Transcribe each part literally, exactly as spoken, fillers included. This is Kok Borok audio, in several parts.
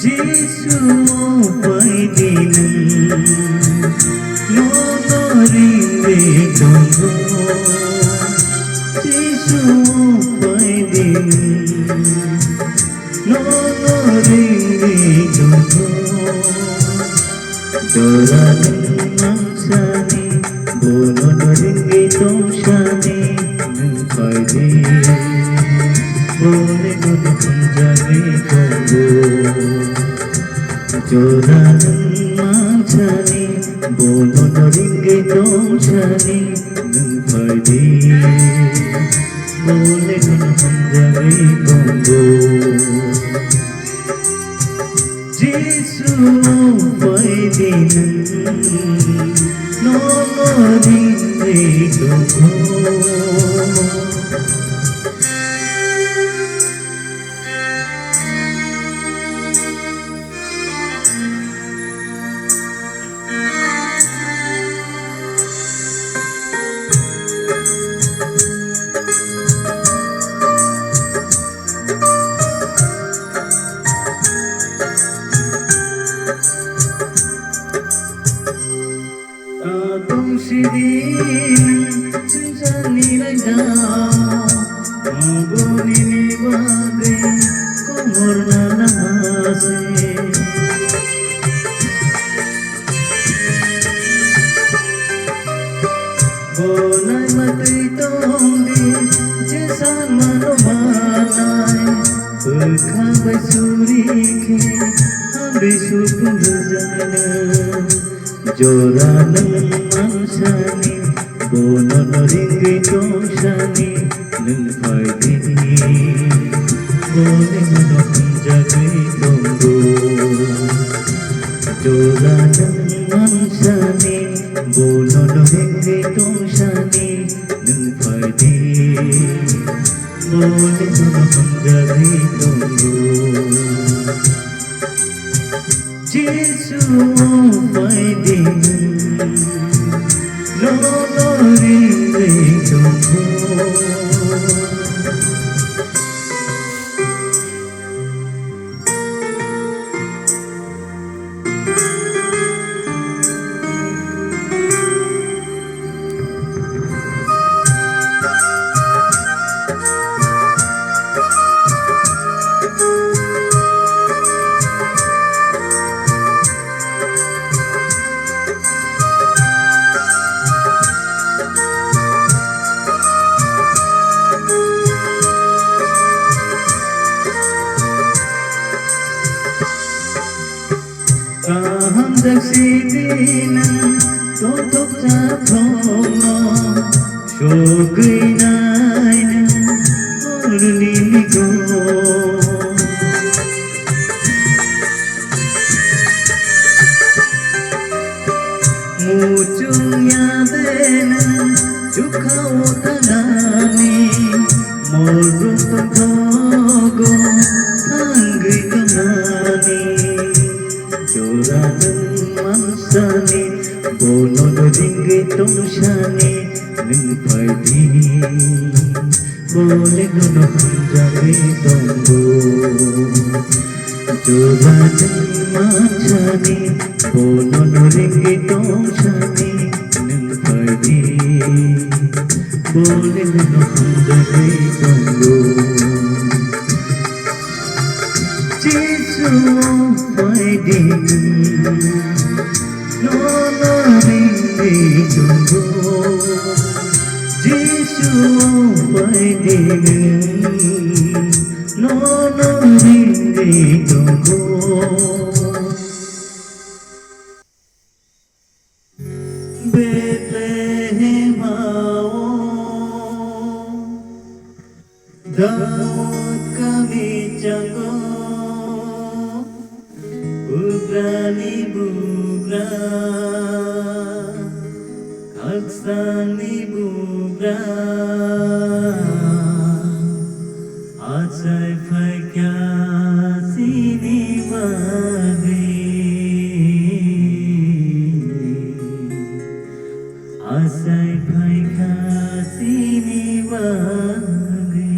Jisu, paidi nwng nono ringwi tongo. Jisu, paidi nwng nono ringwi tongo. Jora nwng mansani, bono no ringwi tongsani, nwng phaidi. Bole bono hamjagwi tongo. Jora nwng mansani, bono no ringwi tongsani, nwng phaidi. Bole bono hamjagwi tongo. Jisu, paidi nwng nono ringwi tongo. Atong sidi jani laida, aboni ni bagwi komor na lama se. Bonai matwi tongdi, je san mano manai, bwkha bai suri khe, hamri sukung rwjaknai. Jora nwng mansani, bono no ringwi tongsani, nwng phaidi. Bole bono hamjagwi tongo. Jora nwng mansani, bono no ringwi tongsani, nwng phaidi. Bole bono hamjagwi tongo. Jisu, paidi nwng nono ringwi tongo. Kaham jak sidi nwng, tothok chathokno sogwi nai nwng horni migo. Muchung ya de nwng chukha o thanani, mol rok tongthogo thangwi tongnani. Jora nwng mansani, bono no ringwi tongsani, nwng phaidi. Bole bono hamjagwi tongo. Jora nwng mansani, bono no ringwi tongsani, nwng phaidi. Bole bono hamjagwi tongo. Jisu, phaidi nwng nono ringwi tongo. Jisu, phaidi nwng nono ringwi tongo. Betlehem o Daud kami chango, Ani bugra, khaksa ni bugra, achai phaikha chini bagwi. Achai phaikha chini bagwi.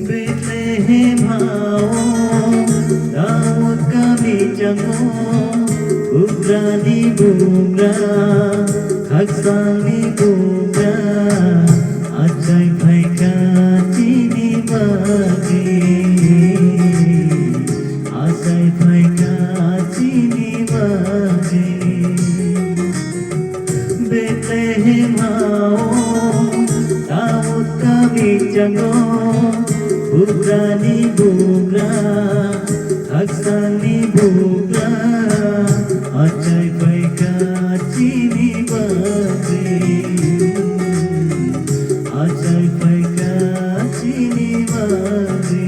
Bethlehem hao, Daud kami chango, bugrani bugra, khaksani bugra, achai phaikha chini bagwi. Achai phaikha chini bagwi. Bethlehem hao, Daud kami chango, bugrani bugra, khaksani bugra, achai phaikha chini bagwi. Achai phaikha chini bagwi.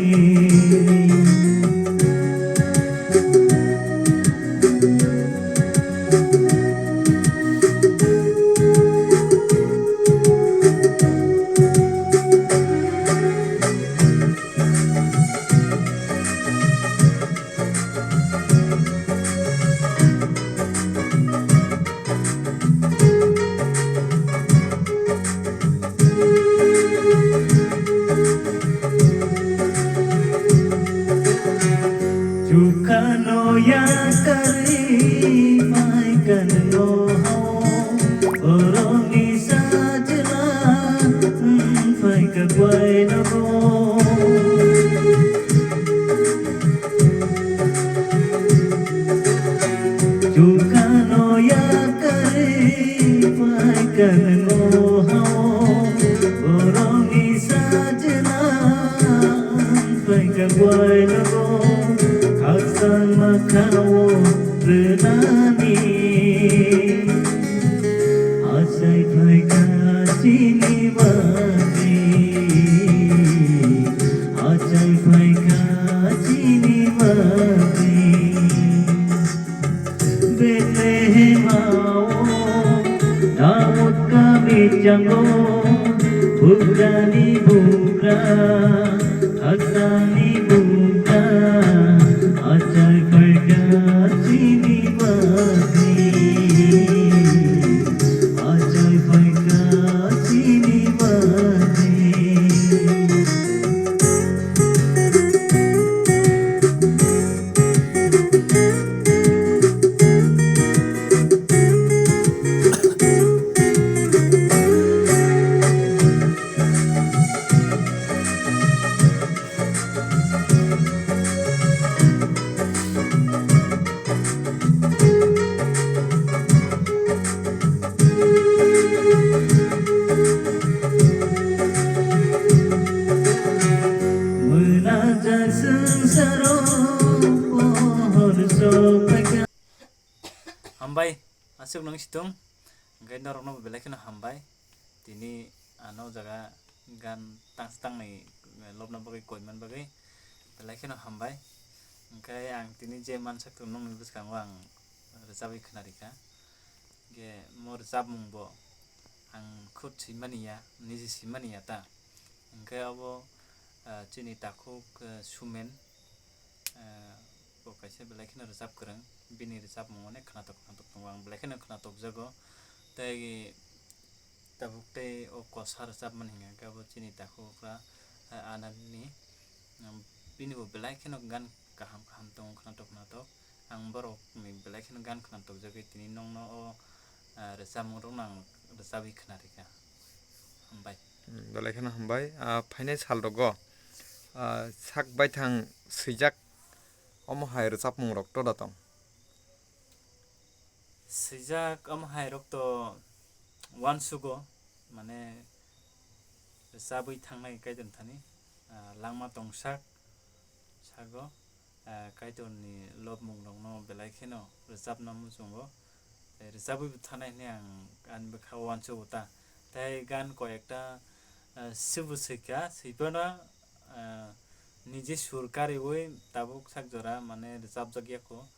Chukano yakarwi phaikha nwng o hao, borokni sajla wng phaikha buai nogo. Chukano yakarwi phaikha nwng o hao, borokni sajla wng phaikha buai nogo, khakchangma khao rwnani. Achai phaikha chini bagwi, achai phaikha chini bagwi. Bethlehem hao, Daud kami chango, bugrani bugra, khaksani bugra, achai phaikha chini bagwi, achai phaikha chini bagwi. Mwnajak swngcharo pohor sokphaikha. Hambai, aswk nung situng, hwnkhe norokno bo belai kheno hambai. Tini ano jaga gan tangsa tangnwi lobna bagwi koiman bagwi belai kheno hambai. Hwnkhe ang tini je mansak tongnokni bwskango ang rwchabwi khwnarikha. Hwnkhe mo rwchapmungbo ang khud swimani ya, niji swimani ya ta. Hwnkhe obo, ah, chini takhuk, ah, Sumen, ah, bo kaisa belai kheno rwchap kwrwng, bini rwchapmung onek khwnatok khwnatok tongo, ang belai kheno khwnatokjago. Tei tabuk tei o kosa rwchapmani hwnkhe abo chini takhukra, ah, Anandni, um, bini bo belai kheno gan kaham kaham tongo khwnatok khwnatok. Ang borokni belai kheno gan khwnatok jagwi tini nokno o, ah, rwchapmung rokno ang rwchabwi khwnarikha. Hambai. Hmm, belai kheno hambai. Ah, phainai sal rogo, ah, sak baithang swijak omo hai rwchapmung rok toda tong? Swijak omo hai rok to uansugo, mane rwchabwi thangnai kaitor thani, ah, langma tongsak, Ago, ah, Kaitorni lobmungrokno belai kheno rwchapna muchungo. Tei rwchabwi bo thanai hwnwi ang ani bwkha-o uansukgo ta. Tei gan koi ekta, ah, swbo swikha, swipano, ah, niji sur kariui tabuk sak jora mane rwchapjak yakho.